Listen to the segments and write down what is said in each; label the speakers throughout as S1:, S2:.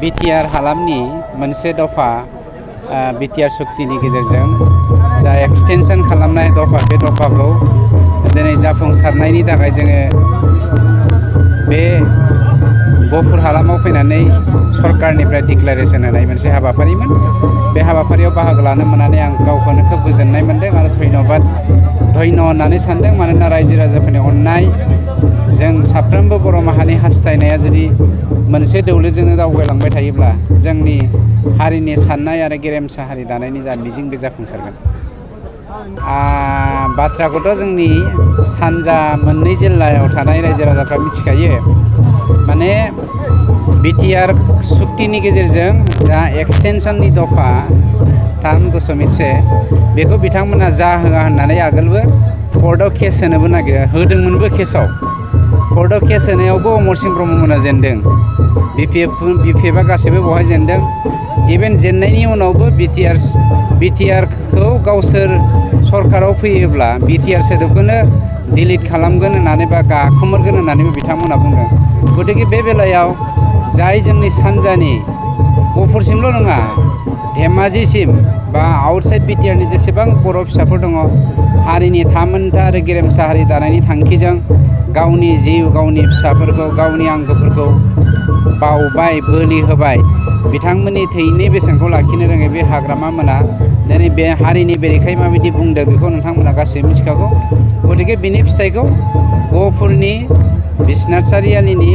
S1: BTR हालामनि मोनसे दफा बिटिआर सुक्तिनि गेजेरजों जा एक्सटेनसन खालामनाय दफा बे दफाखौ दिनै जाफुंसारनायनि थाखाय जोङो बे गफुर हालामाव फैनानै सरकारनिफ्राय डिक्लारेसन होनाय मोनसे हाबाफारिमोन। बे हाबाफारियाव बाहागो लानो मोननानै आं गावखौनो खोब गोजोननाय मोनदों आरो धन्य होननानै सानदों। मानोना रायजो राजाफोरनि अननाय जों साफ्रोमबो बर' माहारिनि हास्थायनाया जुदि मोनसे दौलैजोंनो दावगालांबाय थायोब्ला जोंनि हारिनि साननाय आरो गेरेमसा हारि दानायनि जा मिजिं बे जाफुंसारगोन। बाथ्राखौथ' जोंनि सानजा मोननै जिल्लायाव थानाय रायजो राजाफ्रा मिथिखायो। माने बिटिआर सुक्तिनि गेजेरजों जा एक्सटेनसननि दफा 3.1 बेखौ बिथांमोना जा होआ होननानै आगोलबो कर्टआव केस होनोबो नागिरा, होदोंमोनबो केसआव। कर्टआव केस होनायावबो अमरसिं ब्रह्ममोना जेनदों। बिपिएफआ गासैबो बेवहाय जेनदों। इभेन जेननायनि उनावबो बिटिआरखौ गावसोर सरकाराव फैयोब्ला बिटिआर सोदोबखौनो डिलिट खालामगोन होननानै बा गाखोमोरगोन होननानैबो बिथांमोना बुंदों। गतिके बे बेलायाव जाय जोंनि सानजानि गफुरसिमल' नङा, धेमाजिसिम बा आउटसाइड बिटिआरनि जेसेबां बर' फिसाफोर दङ, हारिनि थामोनथा आरो गेरेमसा हारि दानायनि थांखिजों गावनि जिउ, गावनि फिसाफोरखौ, गावनि आंगोफोरखौ बावबाय, बोलि होबाय, बिथांमोननि थैनि बेसेनखौ लाखिनो रोङै बे हाग्रामा मोना दिनै बे हारिनि बेरेखायै माबायदि बुंदों बेखौ नोंथांमोना गासैबो मिथिखागौ। गतिके बिनि फिथाइखौ गहपुरनि, बिश्वनाथ सारियालिनि,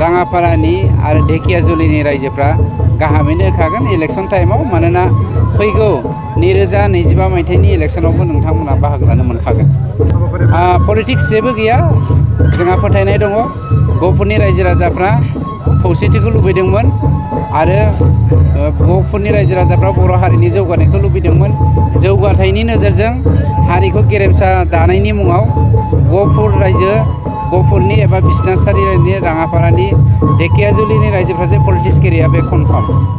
S1: राङापारानि आरो धेकियाजुलिनि रायजोफ्रा गाहामैनो होखागोन इलेक्सन टाइमाव। मानोना फैगौ 2025 मायथाइनि इलेक्सनावबो नोंथांमोना बाहागो लानो मोनखागोन। पलिटिक्स जेबो गैया, जोंहा फोथायनाय दङ। गहपुरनि रायजो राजाफ्रा खौसेथिखौ लुबैदोंमोन आरो गहपुरनि रायजो राजाफ्रा बर' हारिनि जौगानायखौ लुबैदोंमोन। जौगाथायनि नोजोरजों हारिखौ गेरेमसा दानायनि मुङाव गहपुरनि एबा बिश्वनाथ सारियालिनि, राङापारानि, धेकियाजुलिनि रायजोफ्रा जे पलिटिक्स गेलेया बे कनफार्म।